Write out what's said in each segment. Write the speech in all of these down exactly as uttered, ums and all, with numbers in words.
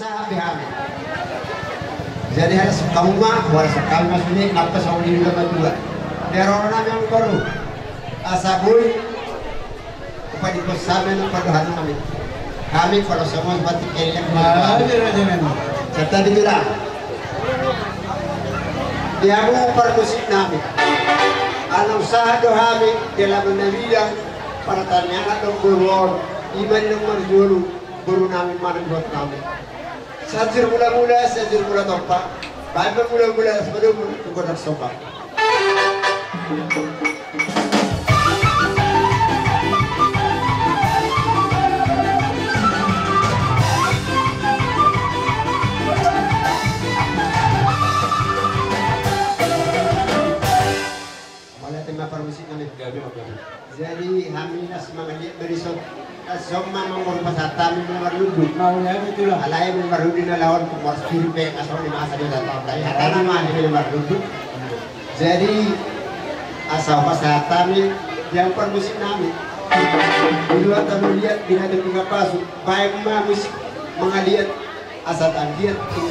Hami, hami. Jadi, asa sungkun ma, asa sungkun ma sude, napa songon i do na matua. Di roha nami, hami baru. Asa boi upa di pos hami, nang padohan nami. Hami pala songon batik keliak. Jadi, raja nami. Serta di tulang. Di hamu parmusik nami. Ala usaha do hami, di alaman na bidang, partangiangan do boru on, ima di na marjolo, boru nami, manang buat nami. Sajur mula-mula, sajur mula tompa. Baen ma mula-mula, sebelum tu godang somba. Mauliate ma parmusik nami. Gabe ma, gabe. Jadi hami na mangaliat ma dison. Songon ma mangolu pasahat hami na marlundu. Mauliate, tulang. Alai na marlundu na laon, pos pir pe, songon i ma asa di dalam. Alai hata nama di na marlundu. Jadi asa pasahat hami, di hamu parmusik nami. Di luat tano liat, binatang tiga pasu. Baen ma musik mangaliat. Asa tanggiat tu.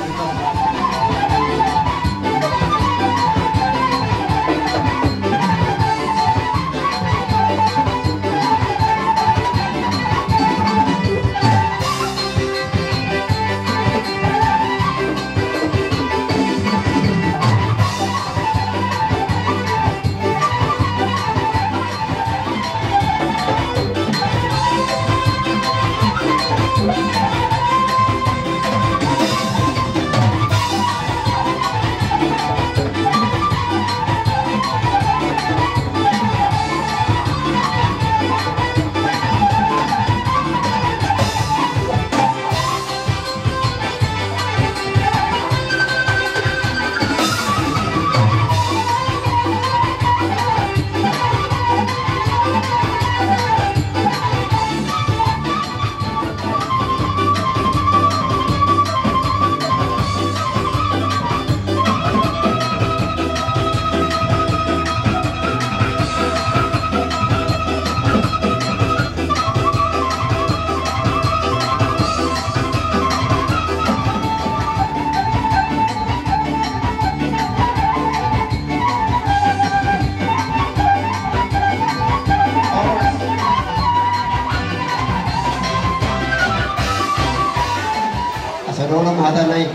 Asa dohot ma hata nai.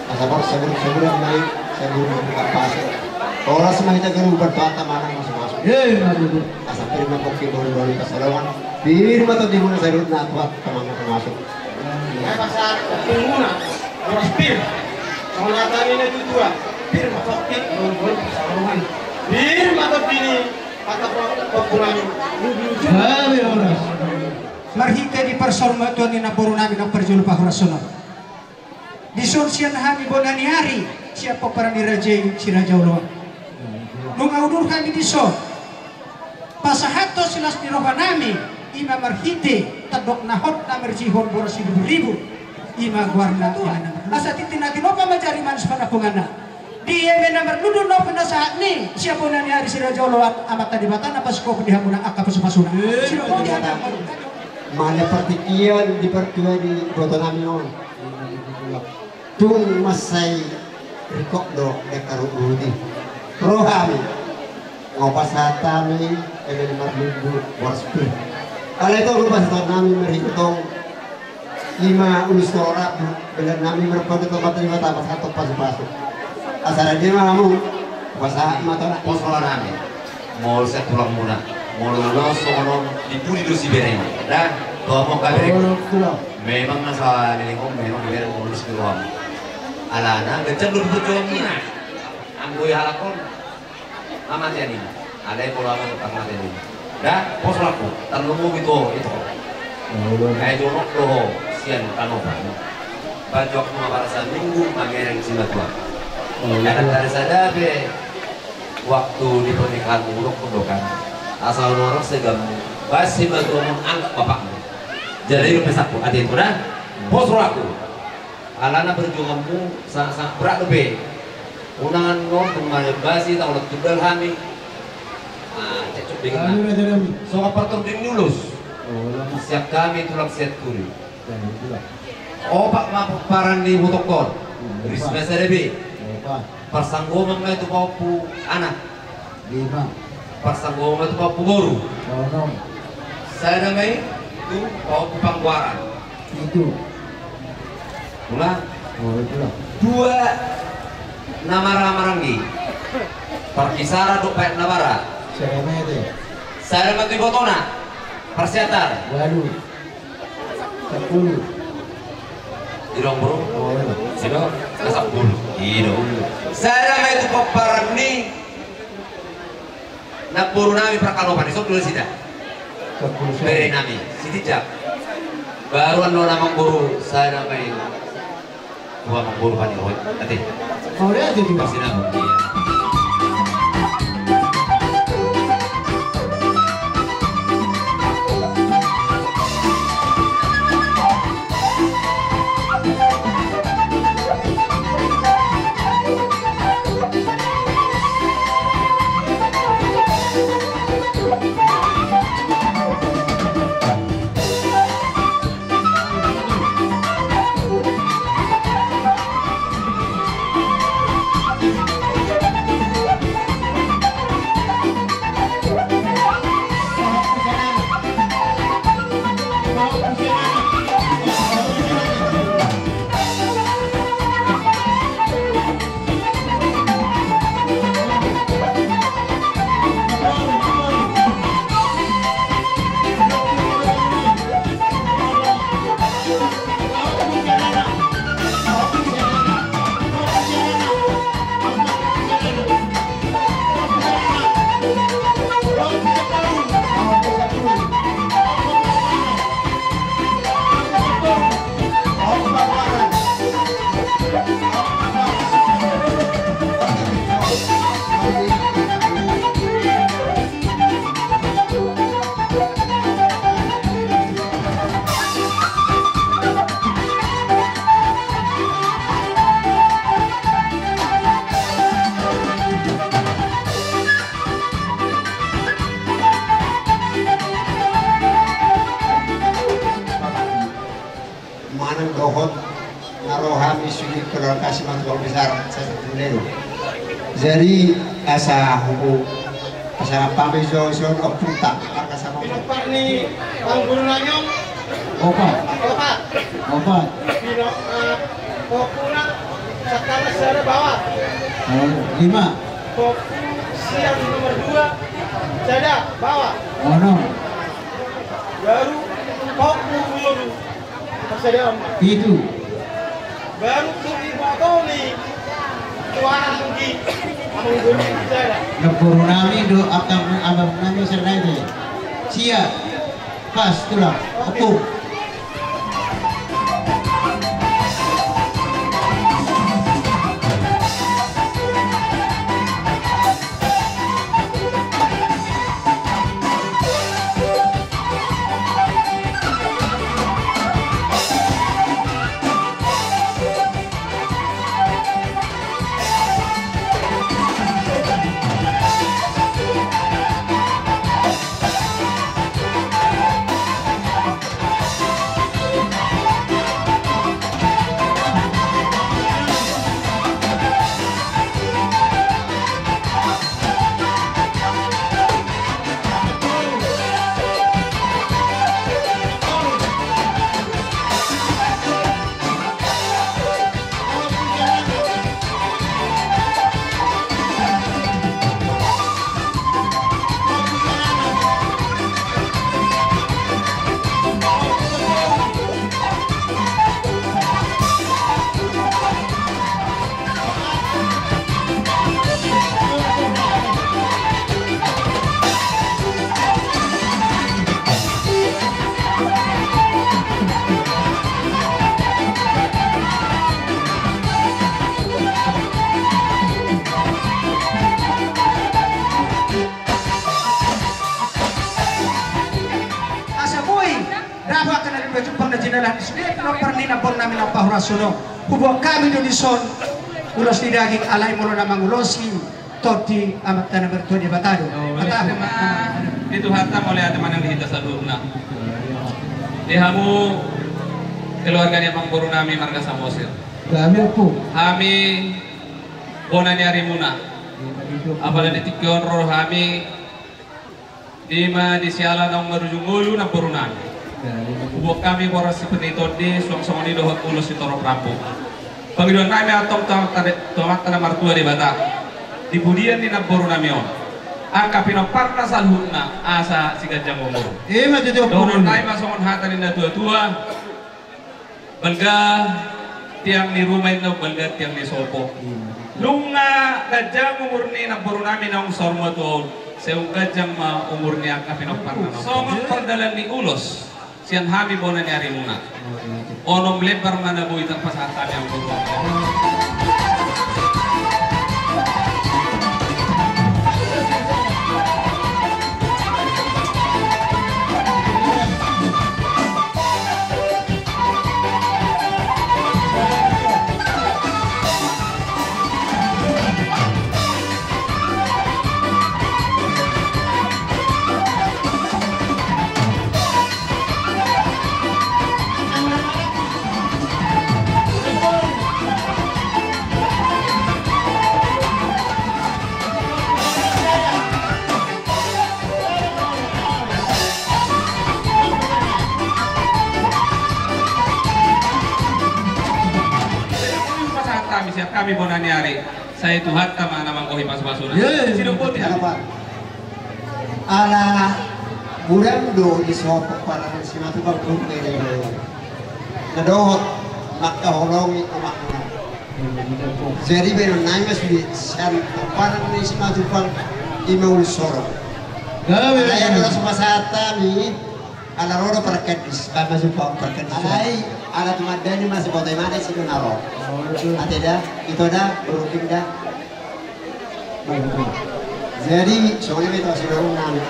Asa bos saburuk-saburuk nai, saburuk kapas. Horas ma hita garu bertuah taman masuk-masuk. Asa pir ma pongki boru-boru Pasalongan. Pir ma tondi muna saburuk na tuat taman masuk-masuk. Ai pasahat pir muna, horas pir. Songon hata ni na tuatua, pir ma pongki boru-boru Pasalongan. Pir ma tondi ni hata pongki nami. Gabe horas. Marhite di parsaurmatuaon ni namboru nami na parjolo pahorashon on. Dison sian hami bona ni ari, sian pomparan ni raja i si Raja Oloan. Nunga udur hami dison. Pasahathon silas ni roha nami, ima marhite tandok na hot na marjihon boras si ribu-ribu, ima goarna. Asa tintin na tinopa manjadi manis panampunganna. Di eme na marlundu na pinasahat ni sian bona ni ari si Raja Oloan, Amanta Debata na pasikophon di hamuna angka pasupasuna. Sidok di hata. Mala partingkian di partua ni boto nami on. Tung mansai rikot do dengkaru budi. Roha mi. Nga pasahat hami eme na marlundu boras pir. Alai tong pasahat nami marhite tong. Ima ulus torak, bela nami marpadu tomat lima tapas atau pasu-pasu. Asa rade ma hamu. Pasahat ma tong. Pos roha nami. Molo sian tulang muna. Molo lolos songon on di pudi do sibereng. Dah, tu hamu angka bereng. Memang na saleleng on memang bereng molo sian tulang. Alana ganjang do perjuangan muna. Anggo i halak on. Amate anina. Alai pola mo tang mate anina. Dah, pos rohangku. Tarlumobi tu ho, ito. Ai jonok do ho sian tanopa. Baen jo ma barasan minggu mangereng simatua. Kadang dari sada pe waktu di pernikahan muruk pun do kan. Asal norok segamu. Basi batu mon anggap bapakmu. Jadi lu pesakku, ate itu dah. Pos rohangku. Alana perjuanganmu sangat-sangat berat dope. Unang annon tung manembasi taulat tunggal hami. Ah, cekcok dengan. Songon partording ni ulos. Siap hami tulang siap turi. Opat ma pomparan ni ibotongkon. Risma sada be. Opat. Parsanggoman ma i tu pahompu anak. Lima. Parsanggoman ma i tu pahompu boru. Onom. Sada ma i tu pahompu panggoaran. Pitu. Ulang. Oh, itulah. Dua na marhahamaranggi. Parbisaran dohot paet na bara. Sada ma i tu. Sada ma tu ibotona. Parsiatar. Walu. Sampulu. Ido, Bro. Oh, iya. Ido, sampulu. Ido. Sada ma i tu pomparan ni namboru nami parkalopan, isok dulu sida. Sampulu sada. Bere nami, sitijak. Baru annon amangboru, sada ma i. Dua amangboru paniroi. Ate. Oh, iya, jadi. Parsinabung, iya. Manang dohot na ro hami sude keluarga simanjuntak besar sasat Brunei do. Jadi asa hubo asa pamai jo ison ompung ta angka sama. Pinompar ni Amang Boru Naion. Opat. Opat. Opat. Pino, eh, pokokna sangkana sada baoa. Oh, lima. Pokok sian nomor dua sada baoa. Onom. Baru pokok boru. Pitu. Baru tu iboto ni tuanan mungkin. Amang Boru sada. Namboru nami do, amang, amang nami sada. Sia. Pas, tulang. Oke. Ompung. Asa boi dapot angka na dua jumpang na jinalahan ni sude pinompar ni namboru nami na pahoras on. Huboan hami do dison ulos ni daging, alai molo na mangulosi tondi Amanta na martua Debata do. Oh, mauliate ma di Tuhanta, mauliate ma nang di hita saluhutna. Di hamu Keluarga ni amangboru nami marga Samosir. Kami ompung. Hami bona ni arimuna. Apala di tingki on ro hami i ma di siala naung marujung ngolu namboru nami. Huboan hami boras sipendi tondi suang songon i dohot ulos sitorop rambu. Pangidoan nami antong tu Amanta, tu Amanta na martua Debata di pudian ni namboru nami on angka pinomparna saluhutna asa siganjang umur. Ima tutu. Dohonon nami ma songon hata ni na tuatua. Balga tiang ni ruma inna, balga tiang ni sopo. Nunga ganjang umur ni namboru nami naung saur matua on, sai ganjang ma umur ni angka pinomparna. Songon pardalan ni ulos sian hami bona ni arimuna. Onom lembar ma na boi tarpasahat hami angka. Pasahat hami sian hami bona ni ari. Sai Tuhanta ma na manggohi pasupasuna. Sidok boti hami. Ala godang do di sopo parangan si matu bang. Na dohot mangkaholongi omakna. Jadi baenon nai ma sude sian pomparan ni si Matupang ima ul soro. Gabe. Ala ia dola supasahat hami ala ro do parkadis, ala supa parkadis. Alai ala tumandani ma si kota imana si do na ro. Ate da, ito da, berunding da. Jadi songon i ma ito si do nami.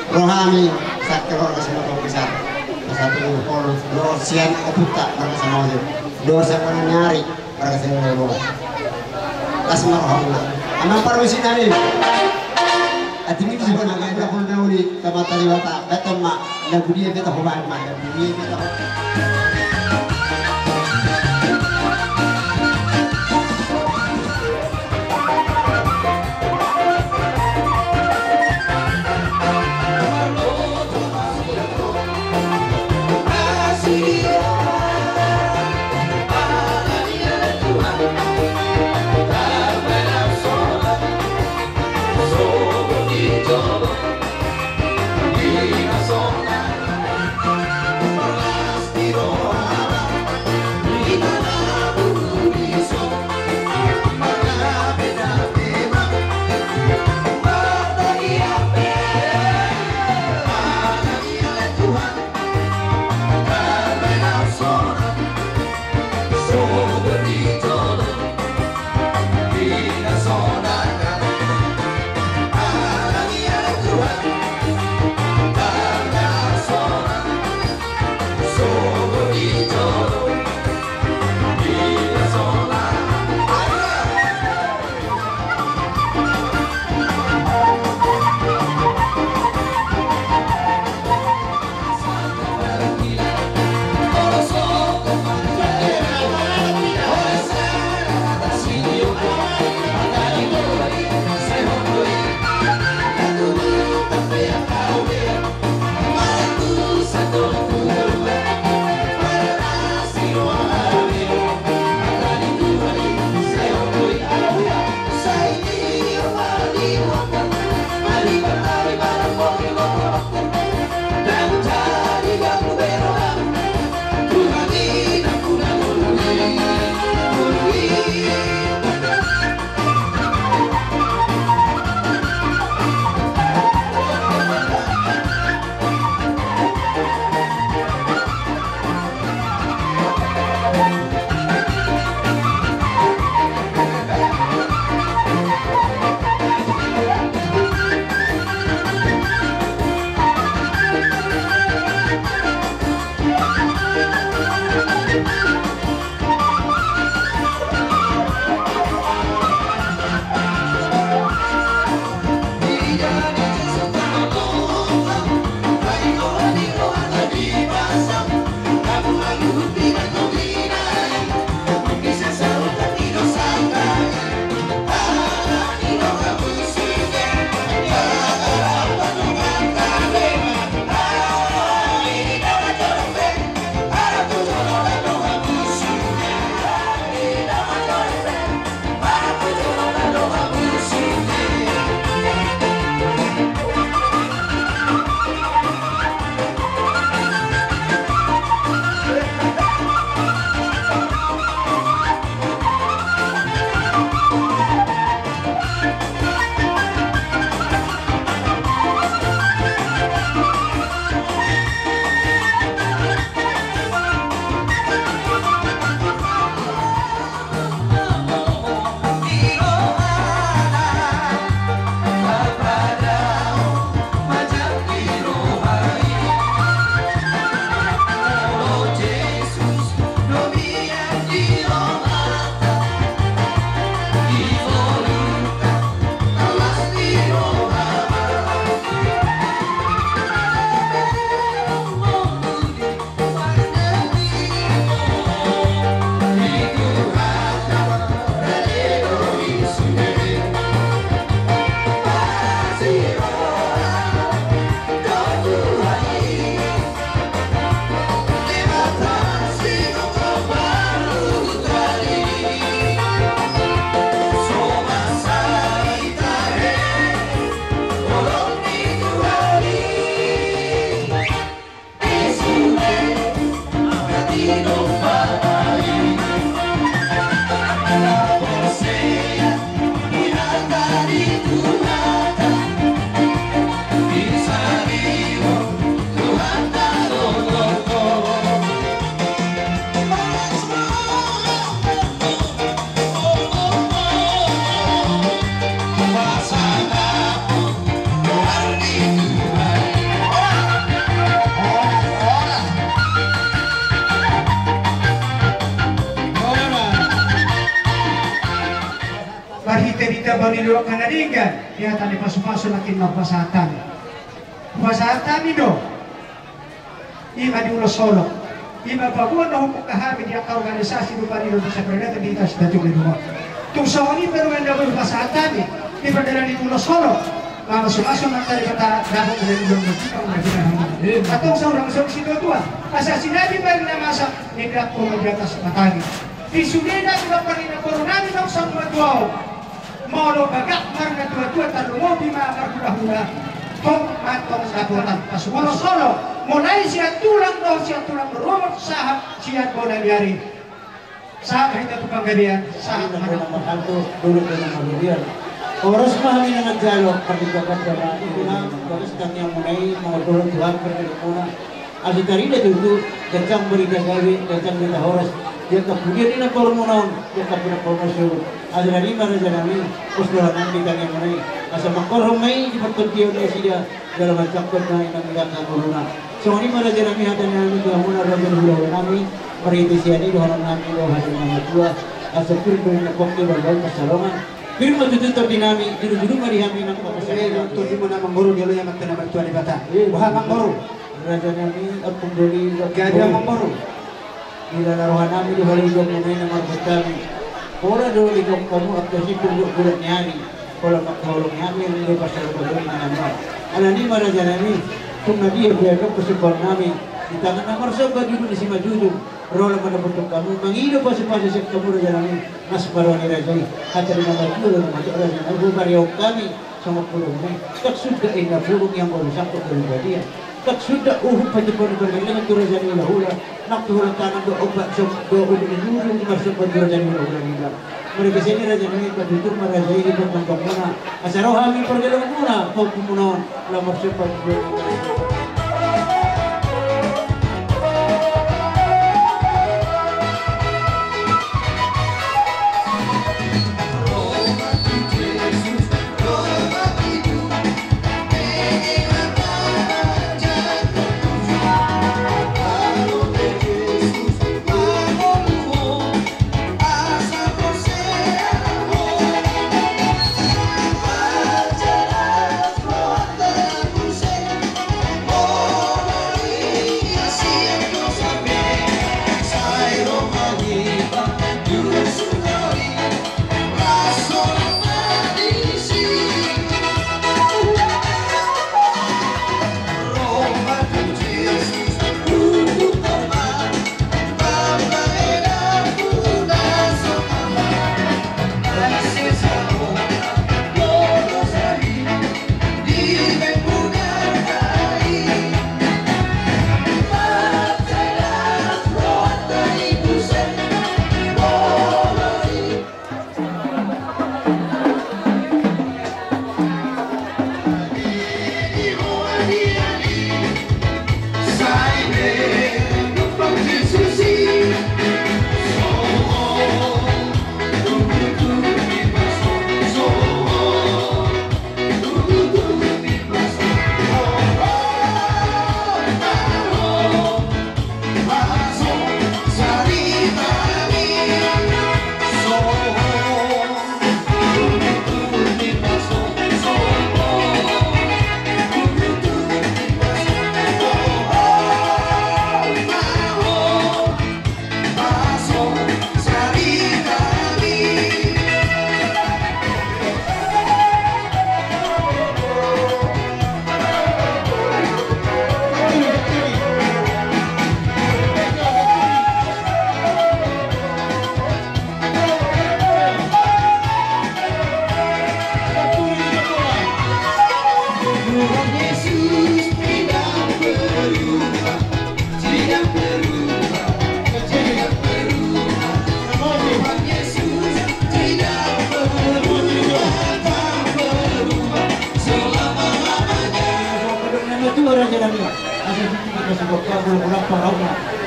Rohami, sangkir roha kasih mata besar. Satu pol, do sian oputa, marga sama aja. Do sian mana nyari, marga sama aja. Kasih marga rohami. Amang parmisi nani. Ating ini juga nak main, nak pun tahu ni, sama tadi wata, betul mak, lagu dia kita hoba mak, lagu dia kita. Pariluan na denggan, ia tadi pasu-pasu lagi na pasahat hami. Pasahat hami do. Ima di ulos holong. Ima paboa na hubuka hami di angka organisasi do pariluan di saperda di tas datu di rumah. Tung songon i pariluan na pasahat hami. Di perdana di ulos holong. Mama sumaso mata di kata dapot dari ulos kita. Atau seorang saksi tua. Asa sinadi bari na masa. Di atas matani. Di sude na di bapar ni na boru nami nong sang matua. Molo bagak marnatua-tua tarlumobi ma marhula-hula. Tong mantong dapotan pasu-pasu solo. Mulai sian tulang dohot sian tulang rorobot sahat sian bona ni ari. Sahat hita tu panggabean sahat. Horas ma hami na manjalo pardenggan. Horas tangiang muna i mangondolhon Tuhan pardenggan muna. Asa tarida tutu, ganjang barita gabe, ganjang barita horas. Di angka pudian ni na parumaen on, di angka pinaparumaen on. Asa na i ma raja nami, pos dohonon nami tangiang muna i. Asa mangkorhon ma i di partondion ni nasida, jala manjangkon ma i nang di angka ngoluna. Songon i ma raja nami hata nami tu hamuna raja ni hulahula nami, marhite sian i dohonon nami do hata ni na matua. Asa pir do na pongki balbal pasalongan. Pir ma tutu tondi nami, juru-juru ma di hami nang papasahat. Tondi ma na manggoru di alo ni Amanta na martua Debata. Boha manggoru? Raja nami, ampun doli. Gabe manggoru. Di lala roha nami do haluaon muna i na marbut hami. Pola do di gok hamu angka sipung do bulan ni ari. Pola mangkaholongi hami nang di pasal bagian na nami. Alani ma raja nami. Tung na dia biar gok kesukuan nami. Di tangan na marsomba jujur di simanjujung. Ro lam na botok hamu. Mangido pasu-pasu sian hamu raja nami. Mas maroni raja i. Hata di nama jujur na matok raja nami. Hubari hami. Songon pudung ni, tak suda inna pudung yang baru sangkut dari badia. Tak suda uhum pati poni bergelengan tu raja ni hula-hula. Nak tu hula tangan do obat sok do ubi ni nurung marsok tu raja ni hula-hula ni bang. Mereka sini raja ni patutur ma raja ini berkembang muna. Asa roha mi pergelengan muna, kau pumunaon, lamar sempat.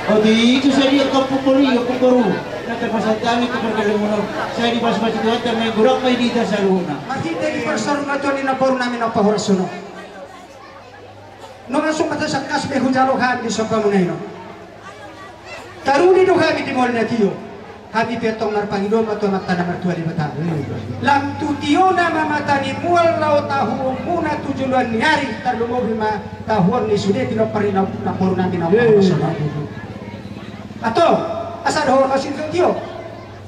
Oke, itu sadia kampung Mori, kampung Mori. Na terpasang kami tu perkelunan. Sai dipasupasu Tuhanta ma i, gurang ma i di hita saluhutna. Marhite di parsarungaton ni na paru nami na pahoras sono. Nunga so mata sakas be hujalo hami di sopa munaino. Taruli do hami di mol na tio. Hami pe tong marpangido ma tu Amanta na martua Debata. Lam tu tiona ma mata ni mual laho tahuonmuna tu joloan ni ari, tarlumobi ma tahuon ni sude pinompar ni na, namboru nami na pahorason. Antong, asa dohot ma situatio.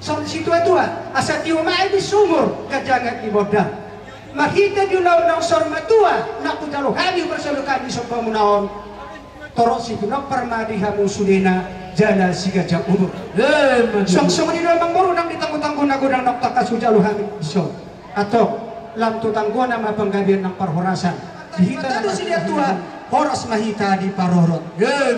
Songon situatua, asa tio ma i di sumur, gajangan di modal. Marhite di ulaon naung saur matua, na hujalo hami, huparsaulihon hami sombamuna on. Torop sipinompar ma di hamu sudena, jala siganjang umur. Songon i do amang boru nang di tanggotanggo na godang naung tangkas hujalo hami dison. Antong, lam tu tanggona ma panggabean nang parhorasan. Di hita na martua, horas ma hita diparorot.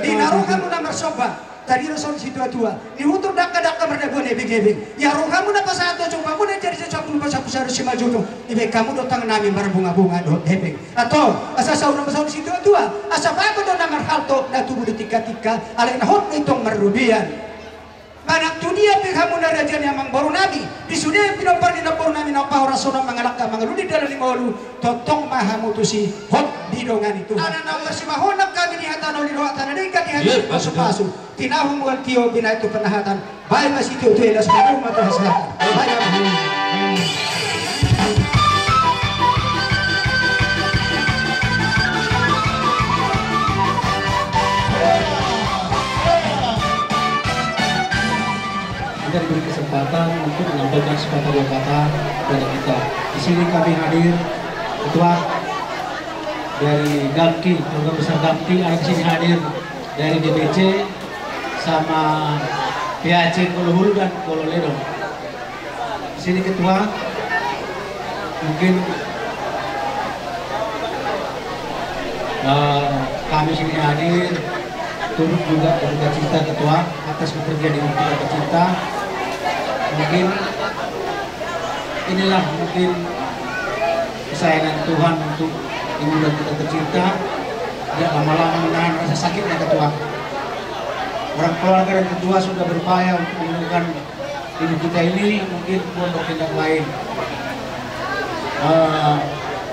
Di na ro hamu na marsomba, taringot songon situatua, nihutur dangkadangka mardabuan ebengebeng. Ia ro hamu na pasahathon sombamuna jadi sampulu pasampulu sada simanjujung. Dibaen hamu do tangan nami marbungabunga dohot hepeng. Antong, asa saur matua ma songon situatua, asa bagot do na marhalto, na tubu di tingkatingka, alai na hot do i tong marrobean. Manang tu dia pe hamu na raja ni amang boru nami, di sude pinompar ni namboru nami na pahorason on mangalangka mangalului dalan ni ngolu, tongtong ma hamu tusi hot didongani Tuhan. Ala naung marsipahonan hami di hata na uli dohot hata na denggan di hami pasupasu. Tinahu mual tio binahen tu panahatan. Baen ma sitio tu elas, tinahu ma tu hasahatan. Baen ma. Kita diberi kesempatan untuk menyampaikan sepatah dua kata kepada kita. Di sini kami hadir, Ketua dari Gamki, Keluarga Besar Gamki, ada di sini hadir dari D B C sama P A C Kolo Hulu dan Kolo Ledong. Sini Ketua, mungkin, eh, kami sini hadir turut juga berduka cita, Ketua, atas kepergian ibu kita tercinta. Mungkin inilah mungkin kesayangan Tuhan untuk ibu dan kita tercinta. Tidak lama-lama menahan rasa sakitnya, Ketua. Orang keluarga dan Ketua sudah berupaya untuk menemukan ibu kita ini, mungkin Tuhan berkehendak lain. Eh,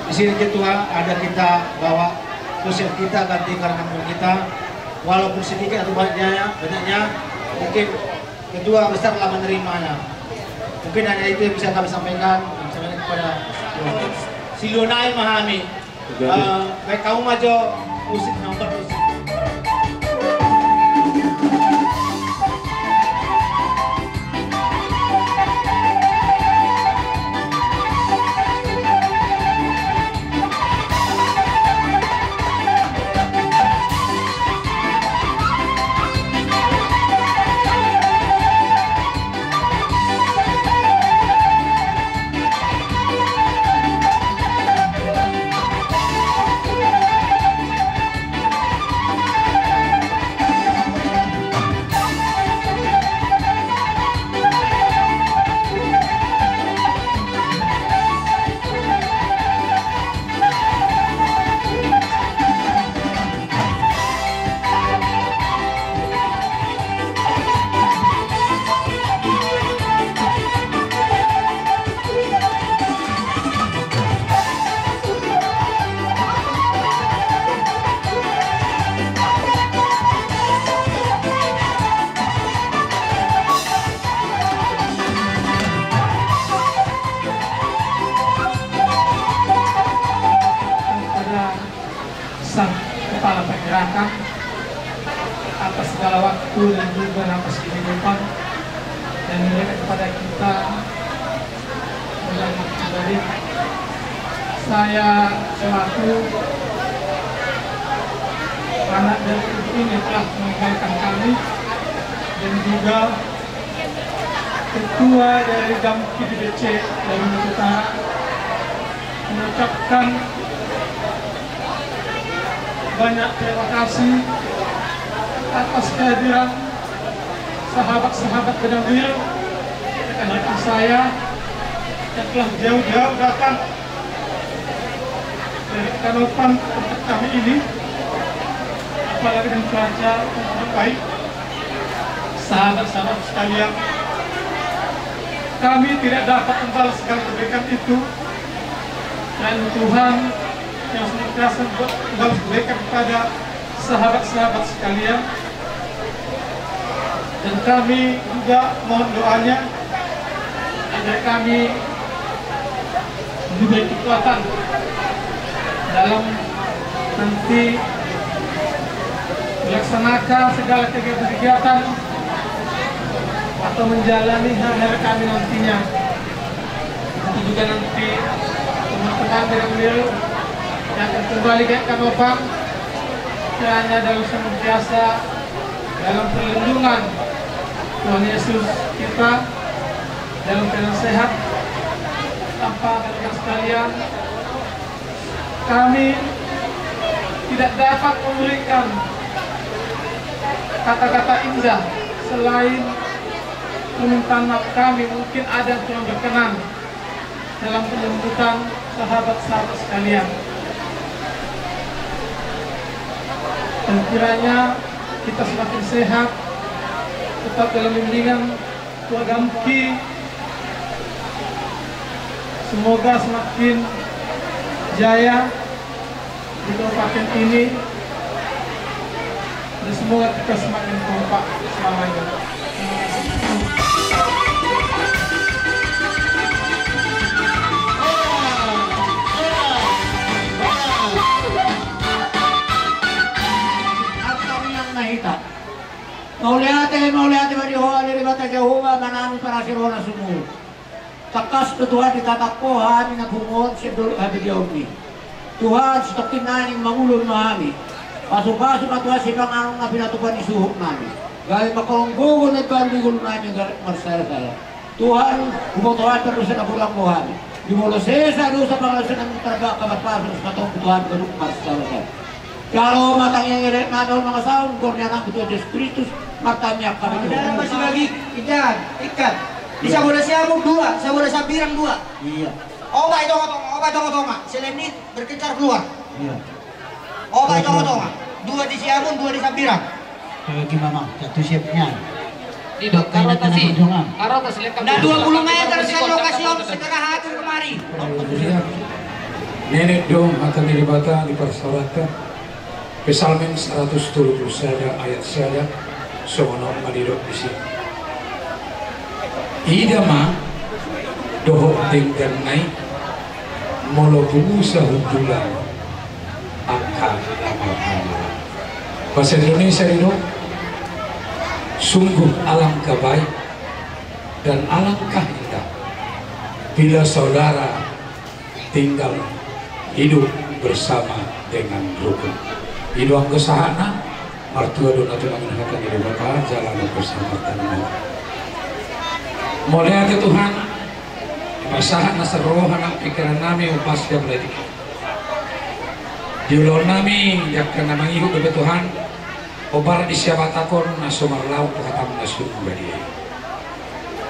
di sini, Ketua, ada kita bawa sosial kita, ganti karangan kita, walaupun sedikit atau banyaknya, banyaknya, mungkin Ketua Besar lah menerimanya. Mungkin hanya itu yang bisa kami sampaikan, kami sampaikan kepada Silonai ma hami. Eh, baen hamu ma jo musik, nomor musik. Kepada sang kepala pergerakan atas segala waktu dan juga nafas kehidupan yang diberikan kepada kita. Dan pribadi, saya selaku anak dari ibu ini telah meninggalkan kami dan juga ketua dari Gamki D B C dari Utara mengucapkan banyak terima kasih atas kehadiran sahabat-sahabat Benang Biru, rekan-rekan saya yang telah jauh-jauh datang dari Tanopan untuk kami ini, apalagi dengan cuaca yang sangat baik. Sahabat-sahabat sekalian, kami tidak dapat membalas segala kebaikan itu, dan Tuhan yang senantiasa membuat membalas kebaikan kepada sahabat-sahabat sekalian. Dan kami juga mohon doanya agar kami diberi kekuatan dalam nanti melaksanakan segala kegiatan-kegiatan atau menjalani hari-hari kami nantinya. Begitu juga nanti teman-teman beliau-beliau yang akan kembali ke Kanopan, kiranya dalam senantiasa dalam perlindungan Tuhan Yesus kita, dalam keadaan sehat. Tanpa rekan sekalian, kami tidak dapat memberikan kata-kata indah selain permintaan maaf kami, mungkin ada yang kurang berkenan dalam penyambutan sahabat-sahabat sekalian. Dan kiranya kita semakin sehat, tetap dalam bimbingan keluarga Muki. Semoga semakin jaya di kabupaten ini, dan semoga kita semakin kompak selamanya. Mauliate, mauliate ma di Ho ale Debata Jahowa, manang parasi roha na sumurung. Tangkas do Tuhan ditatap Ho hami na pungu on sian dolok habagiaonMi. Tuhan, sitongkin nai naeng mangulon ma hami. Pasupasu ma Tuhan sipanganon na pinatupa ni suhutnami, gabe mangkaholongi gogo na imbaru di ngolunami gabe marsadasada. Tuhan, huboto hami pardosa na hurang do hami. Di molo sesa dosa pangalaosionami, tarbangka marpasu, sipatongkin Tuhan ganup marsadasada. Jalo ma tangiang ni ereknami on mangasahon goar ni AnakMi Tuhan Jesus Kristus, martangiang hami tu Ho. Darah masih bagi, ikan, ikan. Di Samboda Siamun dua, Samboda Sambirang dua. Iya. Opat di tonga-tonga, opat di tonga-tonga. Selain itu berkejar keluar. Iya. Opat di tonga-tonga. Dua di Siamun, dua di Sambirang. Bagi mama, satu siapnya. Di dokter rotasi. Rotasi. Na dua puluh meter sian lokasi on, segera hadir kemari. Nenek dong akan di Debata di parsauranta. Psalmen seratus tolu puluh sada ayat sada. Songon on ma didok disi. Ida ma dohot dengganna i, molo busa hundulan angka na marhahamaranggi. Bahasa Indonesia didok, sungguh alangkah baik dan alangkah indah bila saudara tinggal hidup bersama dengan rukun. I do anggo sahatna. Martua do na tumangion hata ni Debata jala na bersama tanggung. Mauliate Tuhan, dipasahat na sian roha nang pingkirannami, upas jam lagi. Di ulaonnami di angka na mangihut dope Tuhan, hombar di siabatakon na so marlaok tu hataM na sun badia i.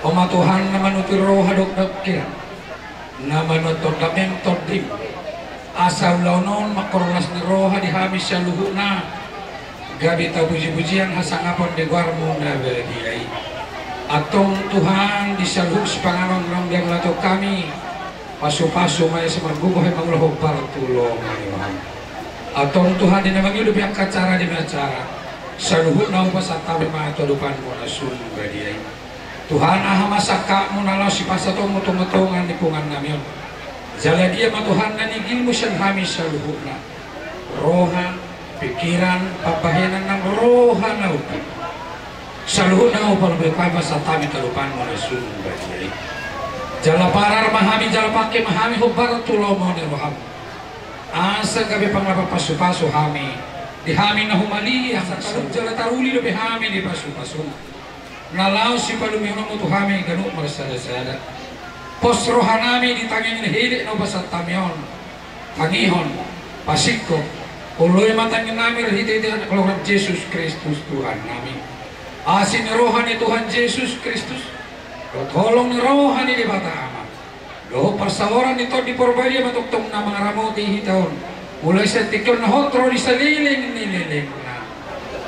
O ma Tuhan na manuti roha dohot pingkiran, na manuat tondim, tondim. Asa ulaon on mangkorhon las ni roha di hami saluhutna, gabe tapujipujian hasangapon di goarMu na badia i. Antong Tuhan, di saluhut sipanganon naung dianggo hami, pasupasu ma i asa margogo hami mangula hombar tu lomo ni rohaM. Antong Tuhan, di na mangihut dope angka acara di acara, saluhutna hupasahat hami ma tu adopanMu na sun badia i. Tuhan, aha ma sangkapMu na laos sipasahatonMu tongatonga ni punguannami on? Jala dia ma Tuhan na nigilMu sian hami saluhutna? Roha, pingkiran, pambahenan nang roha na umpik, saluhutna hupasahat hami tu adopanMu na sun badia i. Jala parar ma hami, jala pangke ma hami hombar tu lomo ni rohaM, asa gabe pangalap pasupasu hami di hami na humaliang, jala taruli dope hami di pasupasu na laos sipalumehononMu tu hami ganup marsadasada. Pos rohanami di tangiang ni elek na hupasahat hami on. Tangihon, pasingkop, oloi ma tangiangnami marhitehite Anak ni rohaM, Jesus Kristus Tuhannami. Asi ni roha ni Tuhan Jesus Kristus, dohot holong ni roha ni Debata Ama, dohot parsaoran ni Tondi Porbadia ma tongtong na mangaramoti hita on, mulai sian tingki on na hot ro di saleleng ni lelengna.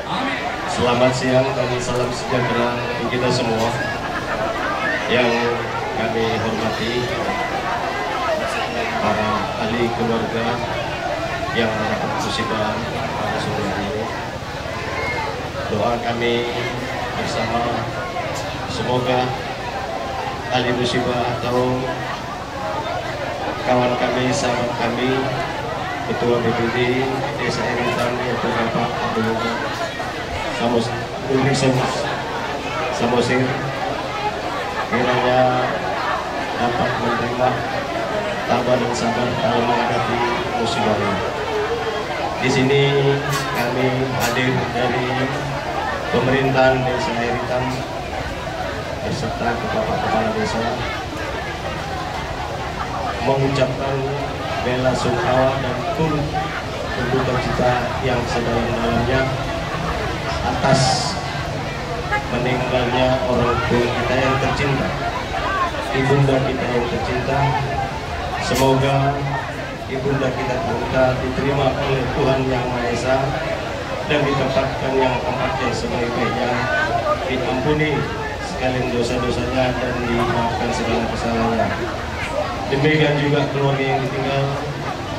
Amin. Selamat siang dan salam sejahtera untuk kita semua yang kami hormati, para ahli keluarga yang berkesusilaan pada sore hari ini. Doa kami bersama. Semoga ahli musibah atau kawan kami, sahabat kami, Ketua B P D Desa Air Hitam, yaitu Bapak Abdul Samos-, Ulrich Samosir, kiranya dapat menerima tabah dan sabar dalam menghadapi musibah ini. Di sini kami hadir dari pemerintahan Desa Air Hitam beserta Bapak Kepala Desa mengucapkan bela sungkawa dan turut berduka cita yang sedalam-dalamnya atas meninggalnya orang tua kita yang tercinta, ibunda kita yang tercinta. Semoga ibunda kita tercinta diterima oleh Tuhan Yang Maha Esa dan ditempatkan yang tempat yang sebaik-baiknya, diampuni sekalian dosa-dosanya dan dimaafkan segala kesalahannya. Demikian juga keluarga yang ditinggal,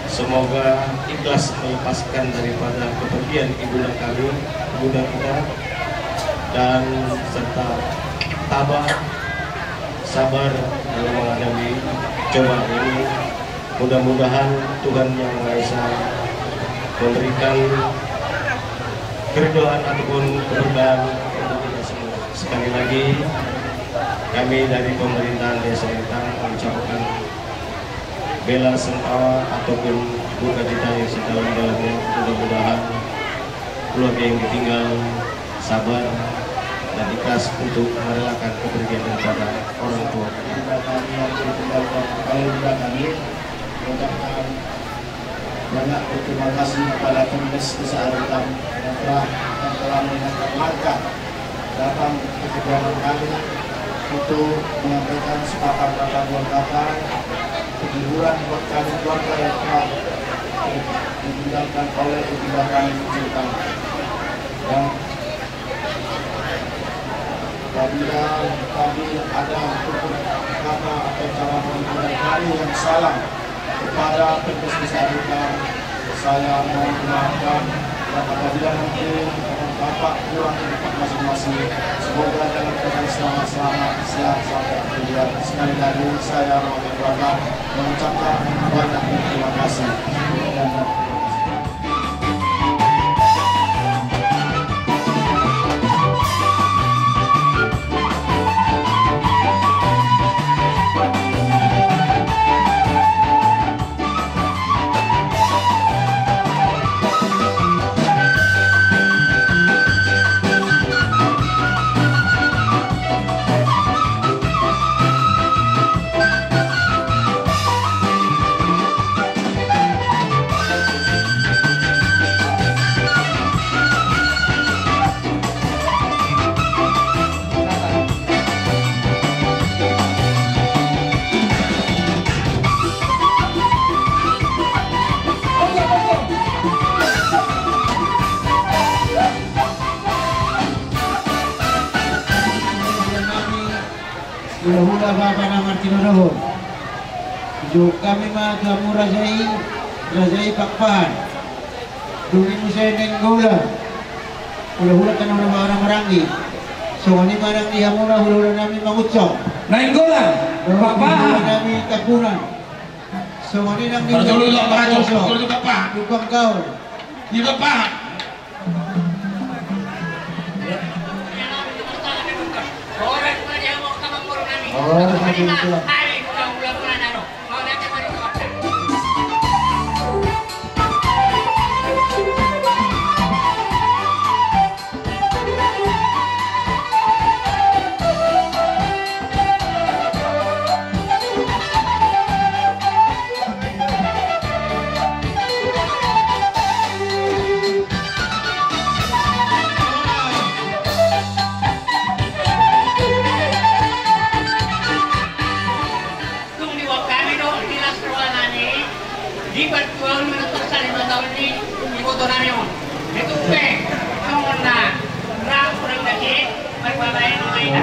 semoga ikhlas melepaskan daripada kepergian ibunda kami, ibunda kita, dan serta tabah, sabar dalam menghadapi cobaan ini. Mudah-mudahan Tuhan Yang Maha Esa memberikan keridhaan ataupun kemudahan untuk kita semua. Sekali lagi, kami dari pemerintahan Desa Air Hitam mengucapkan bela sungkawa ataupun duka cita yang sedalam-dalamnya. Mudah-mudahan keluarga yang ditinggal sabar dan ikhlas untuk merelakan kepergian daripada orang tua. Ibunda kami yang ditinggalkan, kalau ibunda kami mengucapkan banyak berterima kasih kepada Kombes Besar Air Hitam yang telah, yang telah mengingatkan langkah datang ke kediaman kami untuk menyampaikan sepatah kata, dua kata penghiburan buat kami keluarga yang telah ditinggalkan oleh ibunda kami tercinta. Dan apabila kami ada hukum kata atau cara pemikiran kami yang salah kepada Kombes Besar Air Hitam, saya mohon dimaafkan. Dan apabila nanti bapak kurang di tempat masing-masing, semoga dalam keadaan selamat-selamat, sehat sampai akhir hayat. Sekali lagi, saya, Muhammad Bapak, mengucapkan banyak terima kasih. Hulahula bapa na martinodohon. Dijou hami ma tu hamu raja i, raja i Pakpahan. Dung i muse Nainggolan. Hulahula tano na maranggi. Songon i ma nang di hamuna hulahula nami Mangunsong. Nainggolan, Pakpahan. Hulahula nami Tambunan. Songon i nang di hulahula nami Pakpahan. Lubang Gaol. Di Pakpahan. Dung diboan hami do di las roha nami, di partuaon na tor saleleng taon ni iboto nami on. Itupe songon na rap hurang dake, marbabaen ma ita.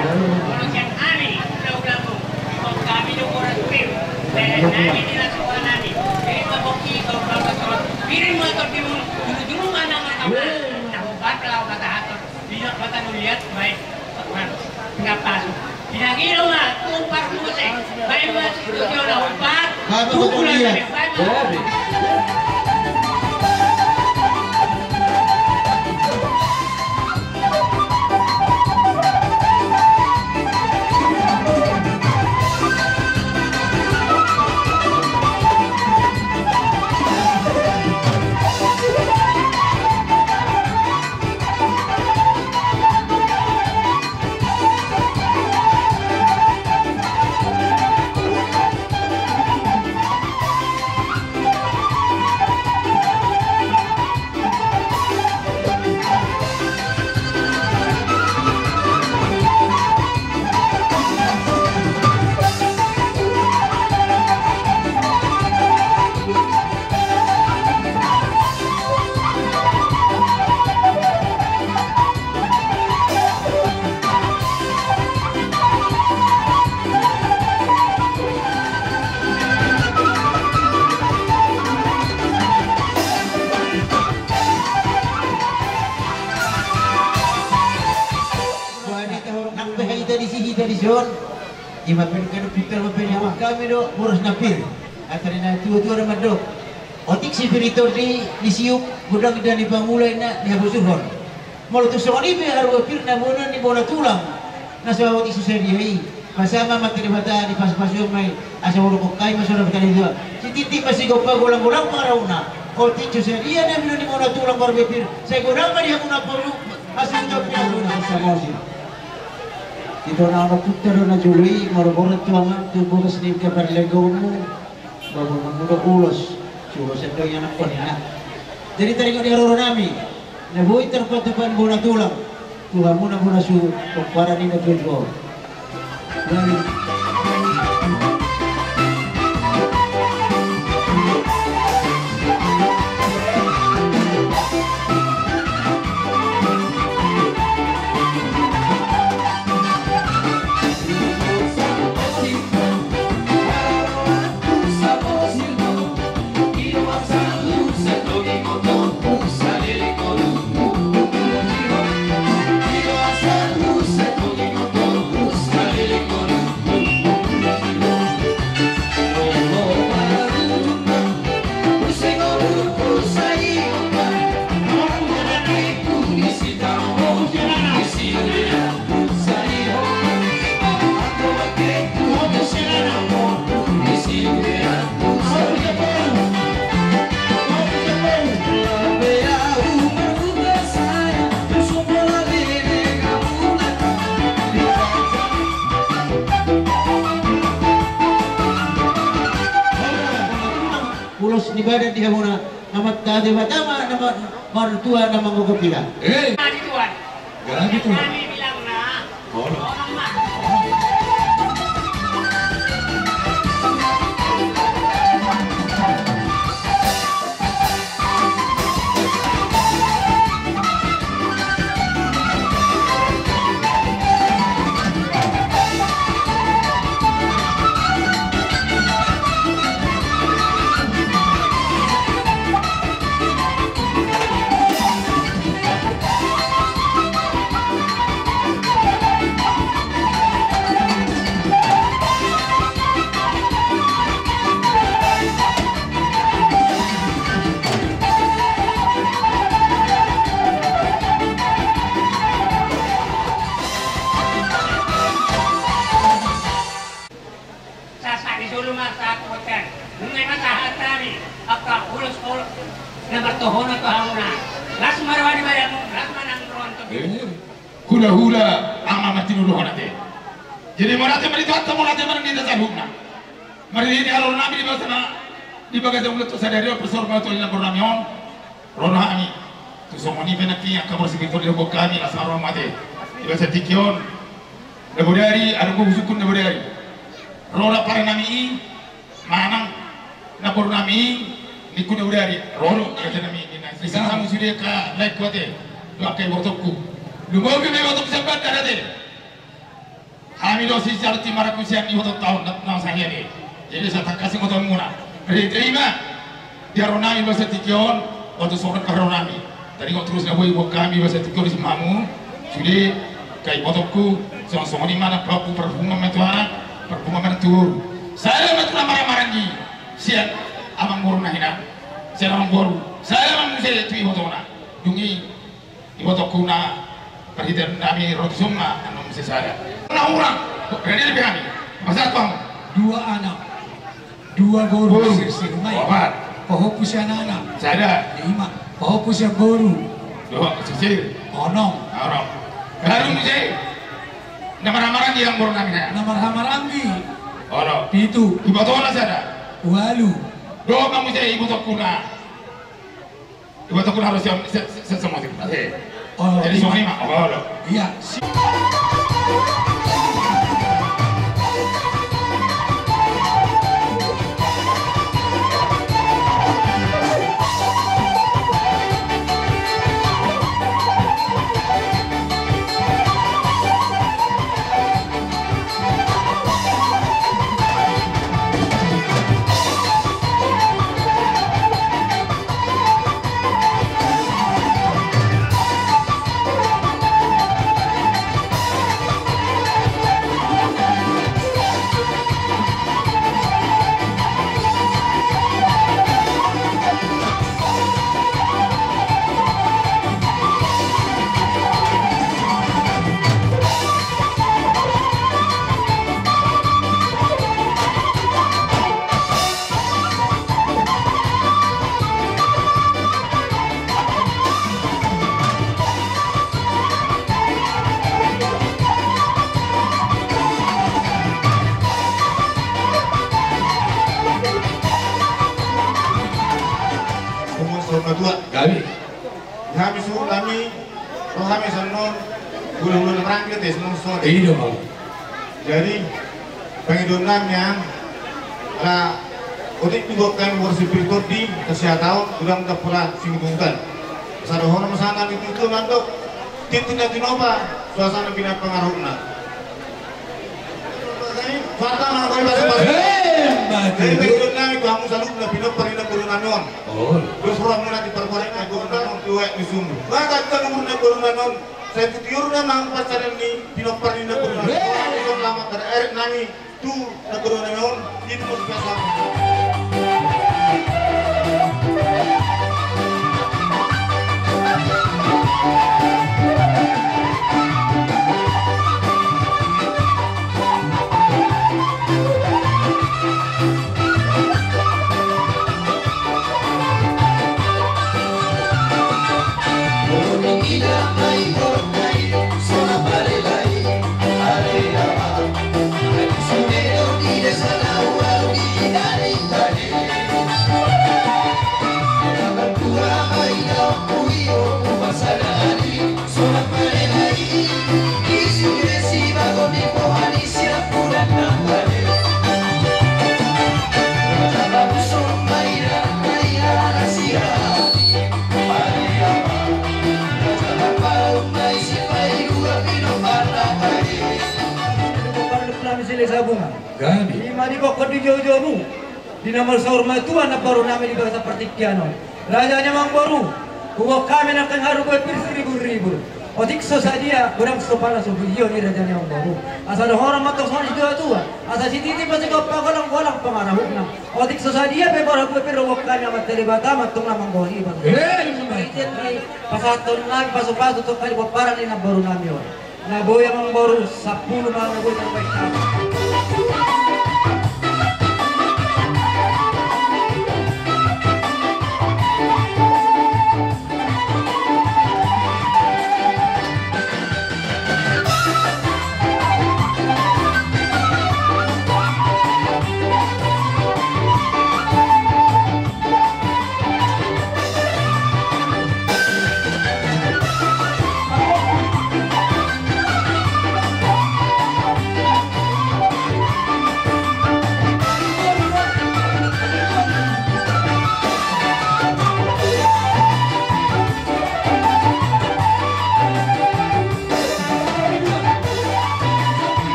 Molo sian hami hulahula muna, diboan hami do boras pir, saleleng nami di las roha nami. Pirim ma pongki, tolong tolong, pirim ma tondimuna, julu-julu ma na martama. Tahupat laho matahaton, liat mata na liat, baen. Lagi lo ma, umpar musik. Baik, Mas, itu dia udah umpar. Baik, Mas, itu dia. Baik, Mas. Nang pe hita disi, hita dison. Ima pe, kan pintor ma pe ni hami do boras na pir. Asa ni na tua-tua do mandok. Otik si pir i tondi ni siuk, godang da ni pangula, inna ni habosuhon. Molo tung songon i pe haroa pir na bona ni bona tulang, na so otik so sadia i. Pasa ma amanta Debata, dipasupasu ma i, asa molo hami ma so na berkali dua. Sititi ma sigompa, golang-golang pangarahutna. Otik so sadia na bona ni bona tulang, haroa pir, sai godang ma di hamuna polu, hasunta pinapunna. Samosi. Ito na ono puta do na jolo i, molo borat tu amang, tu boras ni kaparlegonmu. Baru mangula ulos, sulo sendok yang nak kau ni nak. Jadi tadi kau di haroro nami, na boi tarpatupa bona tulang, tu hamuna bona suhut, pomparan ni na tua-tua. Baru. Ulos ni badan di hamuna, nama tade batama, nama martua, nama mogopila. Eh. Nah, di tuan. Jadi, Tuan. Kami bilangna. Olo. Olo, Mak. Sahat ni solu ma sahat tu bontean. Nunga i ma sahat hami angka ulos-ulos na martohonan tu hamuna. Las ma roha ni badanmu, las ma nang rohanta. Eh, hula-hula, ama ma tinuduhon ate. Jadi mauliate ma di Tuhanta, mauliate ma di hita saluhutna. Marhite haroro nami di bagasan, di bagasan ulaon sadari on, pasahat ma tu na boru nami on. Ro do hami. Tu songon i pe nangkin angka boras pintor diboan hami, las ma roham ate. Di bagasan tingki on, na bodari, adong do husungkun na bodari. Ro do pala nami i, manang na boru nami i, ningku na bodari. Ro do raja nami i, ninna. Bisa hamu sude angka laengku ate, dohot angka ibotongku. Lumobi ma ibotongku sian Bandar ate. Hami do sisar ti marangkup sian ibotonta on, na, na sadia be. Jadi sai tangkas ibotonmuna. Rite i ma di haroro nami bagasan tingki on, boto songon i pe haroro nami. Taringot torus na boi diboan hami bagasan tingki on, disi ma hamu sude angka ibotongku, Songon i ma na pahompu, parpunguan ma tu anak, parpunguan ma tu boru. Sada ma tu na marhahamaranggi sian amangboru na hinan, sian amangboru. Sada ma muse tu ibotona. Dung i ibotongku na parhitean nami ro tuson ma annon muse sada. Na hurang, rade dope hami. Pasahat hamu. Dua anak. Dua boru. Boru. Sirsir ma i. Opat. Pahompu sian anak. Sada. Lima. Pahompu sian boru. Dua, sirsir. Onom. Onom. Baru muse. Na marhahamaranggi amangboru nami na. Na marhahamaranggi. Onom. Pitu. Ibotona sada. Ualu. Dua ma muse ibotongku na. Iba tokun harus siap, siap, siap, siap semua, siap. Eh. Oh, jadi iya. Semua ini, Mak. Oh, loh. Iya. Umur saur matua. Gabe. Hami suhut nami, roha nami songon on, hulahula na maranggi do tes non so. Iya, Bang. Jadi, pangidoan nami, ala otik do hami marsimpir tondi, tasihatahon, godang do pola singgungan. Asa dohonon ma sian nami tutu mandok tintin na tinopa, suasana pinapangarahutna. Fatah na kau ibadah. Eh, mati. Jadi, pangidoan nami tu hamu saluhutna pinompar ni namboru nami on. Oh. Dos rohamuna di parbuatanna, gondang tuek ni sumur. Maka kita namboru nami on, sai tu tiur na mang pasaran ni pinompar ni namboru nami. Eh. Selamat dari erik nami, tu namboru nami on, itu mau biasa. Gabe. Ima di bokon di joujoumu. Di na marsaur matua namboru nami di bagasan partingkian on. Raja ni amangboru, huboan hami nangkin haru bue pir siribur-ribur. Otik so sadia, godang so pala so video ni raja ni amangboru. Asa dohonon ma tong songon situatua. Asa sititi ma sigompa, golanggolang pangarahutna. Otik so sadia pe borhat bue pir, huboan hami Amanta Debata ma tong na manggohi. Eh, pasahathon nami pasupasu tu angka pomparan ni namboru nami on. Na boi amangboru, sampulu ma na boi tarbaen.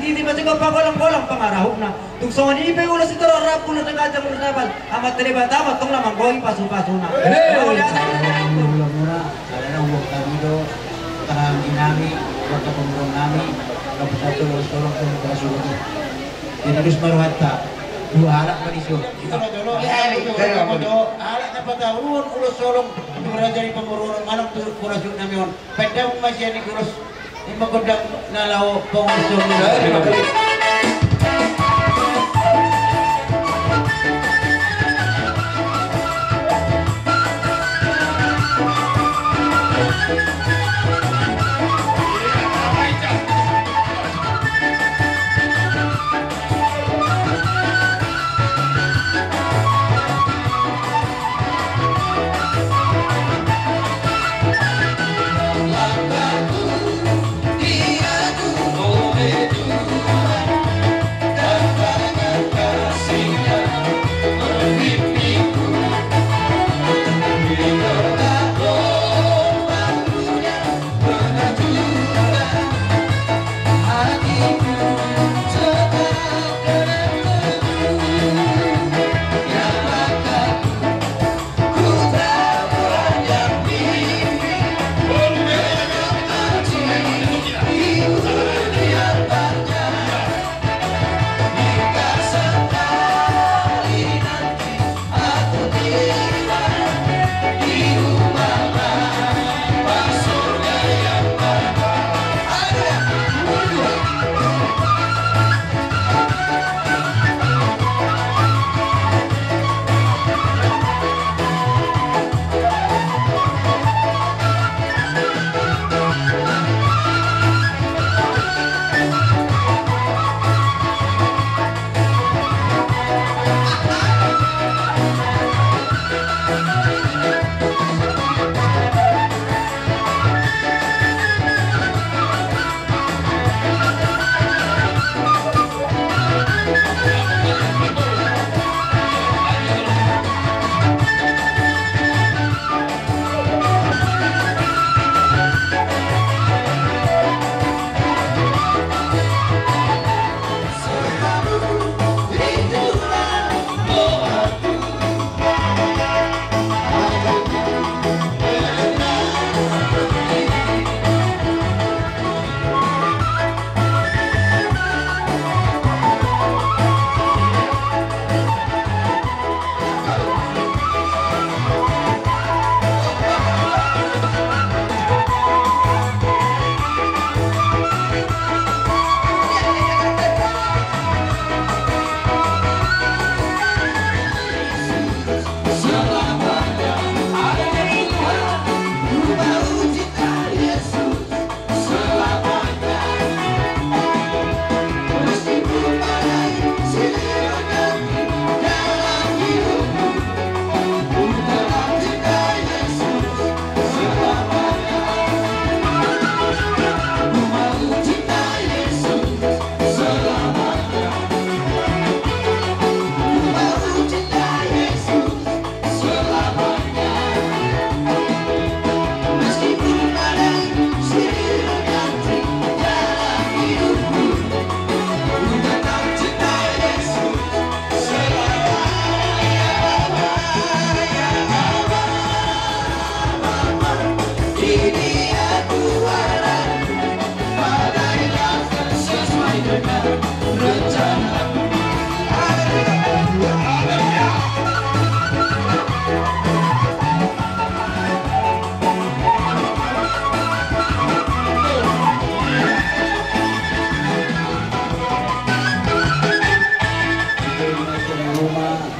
Di masikon pagolanggolang pangarahutna. Tung songon i pe ulos sitorop rambu na sangajang na sapal. Amanta Debata ma antong na manggohi pasupasuna. Emma. Mauliate. Mauliate. Alana uang kami do, tahan inami, uang kapamurong nami, kapusat ulos tolong tolong kerasuruti. Jadi terus maruhata dua alat ma dison. Itu na tolong. Ya, ya, ya. Alat na pataruhon ulos tolong tu raja ni pamoruon on, manang tu kerasuruti nami on. Pandang ma sian i ulos. Ima gondang na laho pangusung.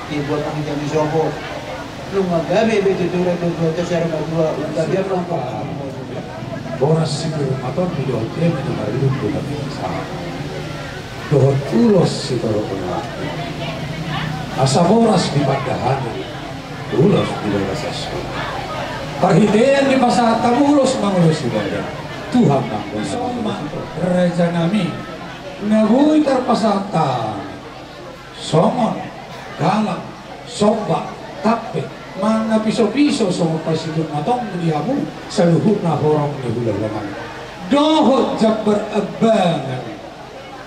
Dibuat angin jami sopo. Nunga gabe be tutu ra tutu atas arma dua, ungkap dia kelompok. Boras si Purmaton di dohot dia mena marlumbu na biasa. Dohot ulos sitorop umat. Asa boras di pandahanan, ulos di bagasan surgo. Parhitean dipasahat hamu ulos mangulosi badan. Tuhan manggohi. Soma raja nami. Na boi tarpasahat hami. Songon, galang, somba, tampe, manang na pisopiso songon pasituan na tong di hamu, saluhutna horong ni hulahula nami. Dohot jambar ambangan.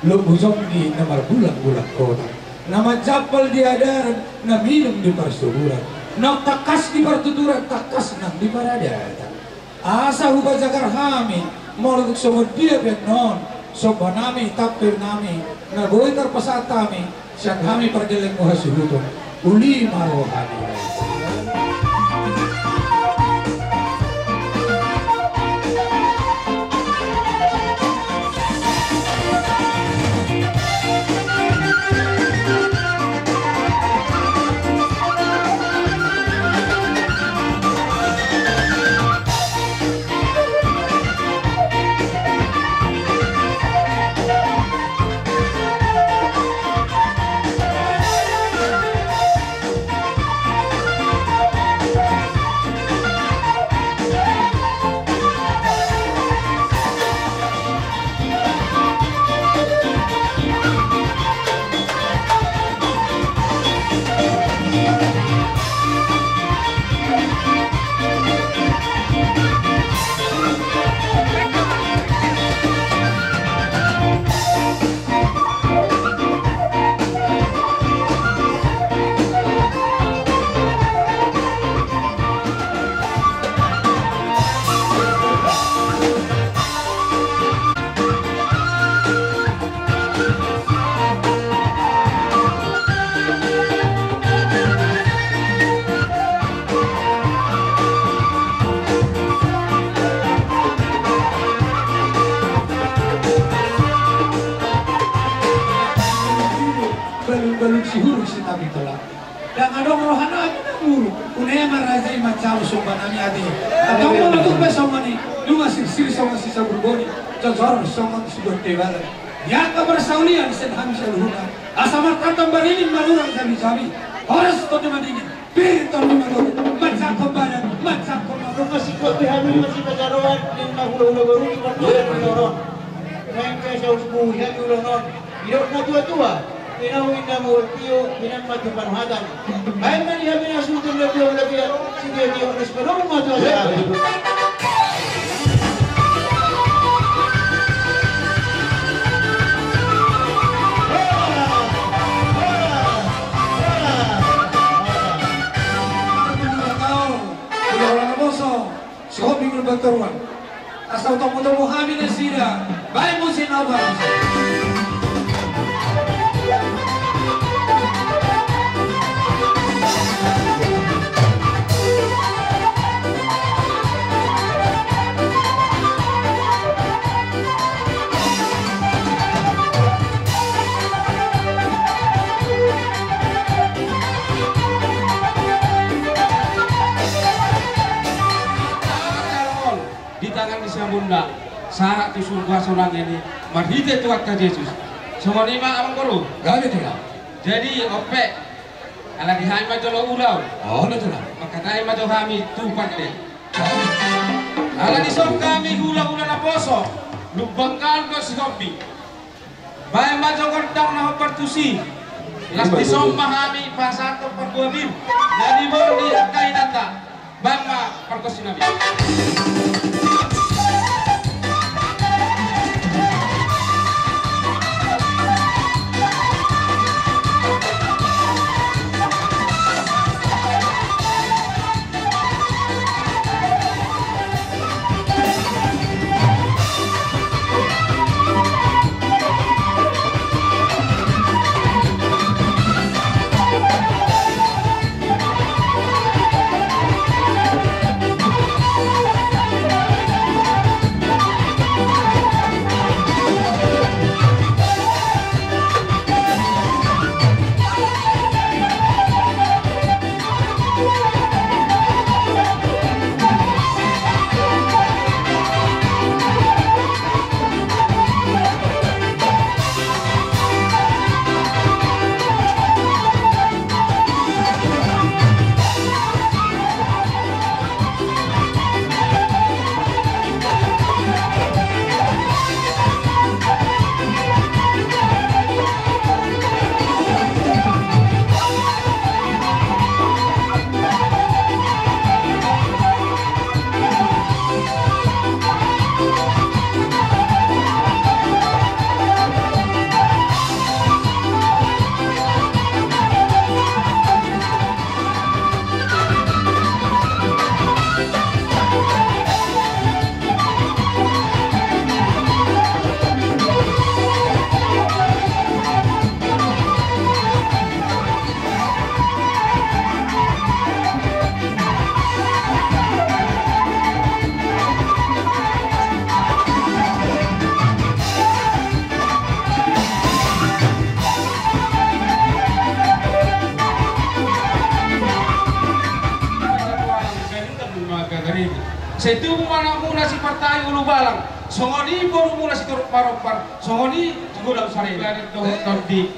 Lombu jonggi na marbulang-bulang kota, na manjampal di adaran, na minum di parsuburan, na tangkas di partuturan, tangkas nang di paradatan. Asa hupajagar hami, molo tung songon dia pe annon, somba nami, tampil nami, na boi tarpasahat hami, sian hami pargellengmu hasuhuton, uli ma roha ni Debata. Balun-balun sihurung sitami tola. Ndang adong roha nami na muruk. Une ma raja i manjalo somba nami ate. Antong molo tung pe songon i, nunga sirsir songon sisaburboni, jojor songon sibuat tebalan. Di angka parsaulian sian hami saluhutna, asa martantan baringin, malurang jabi-jabi, horas tondi madingin, pir tondi magodang, manjangkon badan, manjangkon na ro. Masingkop be hami masipajaroan, ninna hula-hula boru i, parjolo ni roha on. Mengke saus buhi hami ulaon on. Didok na tua-tua, inau inna mual tio, inang matu panuhatan. Baen ma di hami na suhut na tio-tio, sitio-tio na sipadomu ma tu asa. Hola, hola, hola. Hola, hola, na poso. Si Hobi Gulbang Toruan. Asa hutomu-tomu hami nasida. Baen musik na bagus. Di tangan ni siamunna, sahat tu surgo hasonangan i, marhite Tuhanta Jesus. Songon i ma amang boru. Gabe tu na. Jadi, on pe, ala di hami ma jolo ulaon. Oh, na tu na. Mangkatai ma jo hami tu pande. Ala dison hami hula-hula na poso, lumbang gaol do si Hobi. Baen ma jo gondang na hombar tusi. Las dison ma hami pasahathon parbue bir. Jadi boi di angka inanta. Baen ma pargonsi nami. Sai tubu ma anakmuna si Partai Ulubalang, songon i borumuna si Toruk Marompar, songon i si Godang Sarena. Dohot tondi,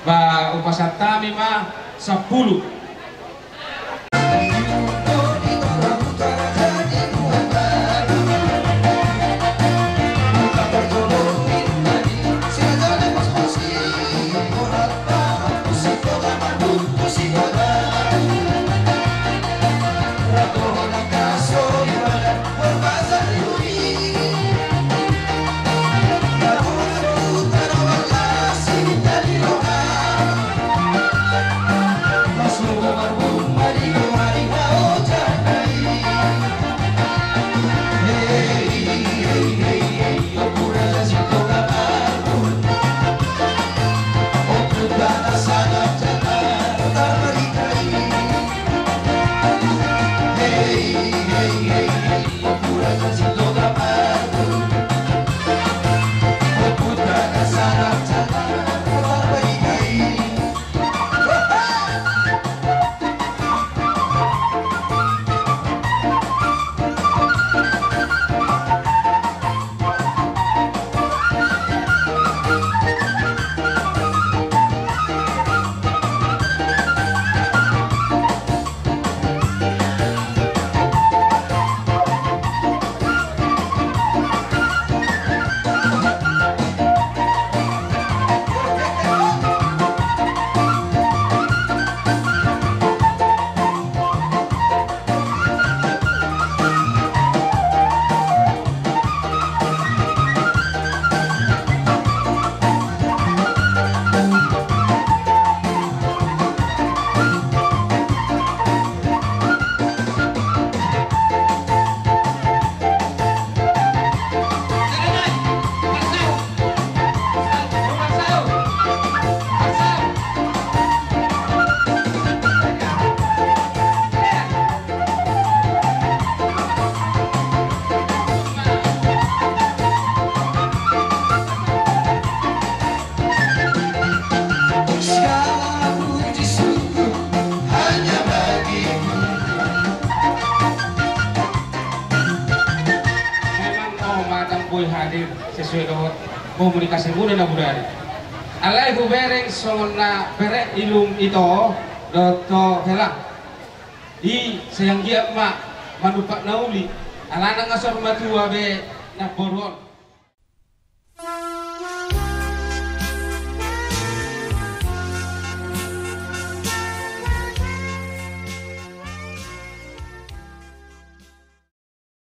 ba upasan hami ma sampulu. Memang ho ma dang boi hadir sesuai dohot komunikasi muna na bodari. Alai hubereng songon na bereng ilung ito dohot to hela. I sai anggiat ma manumpak na uli, alana nga saur matua be namboru on.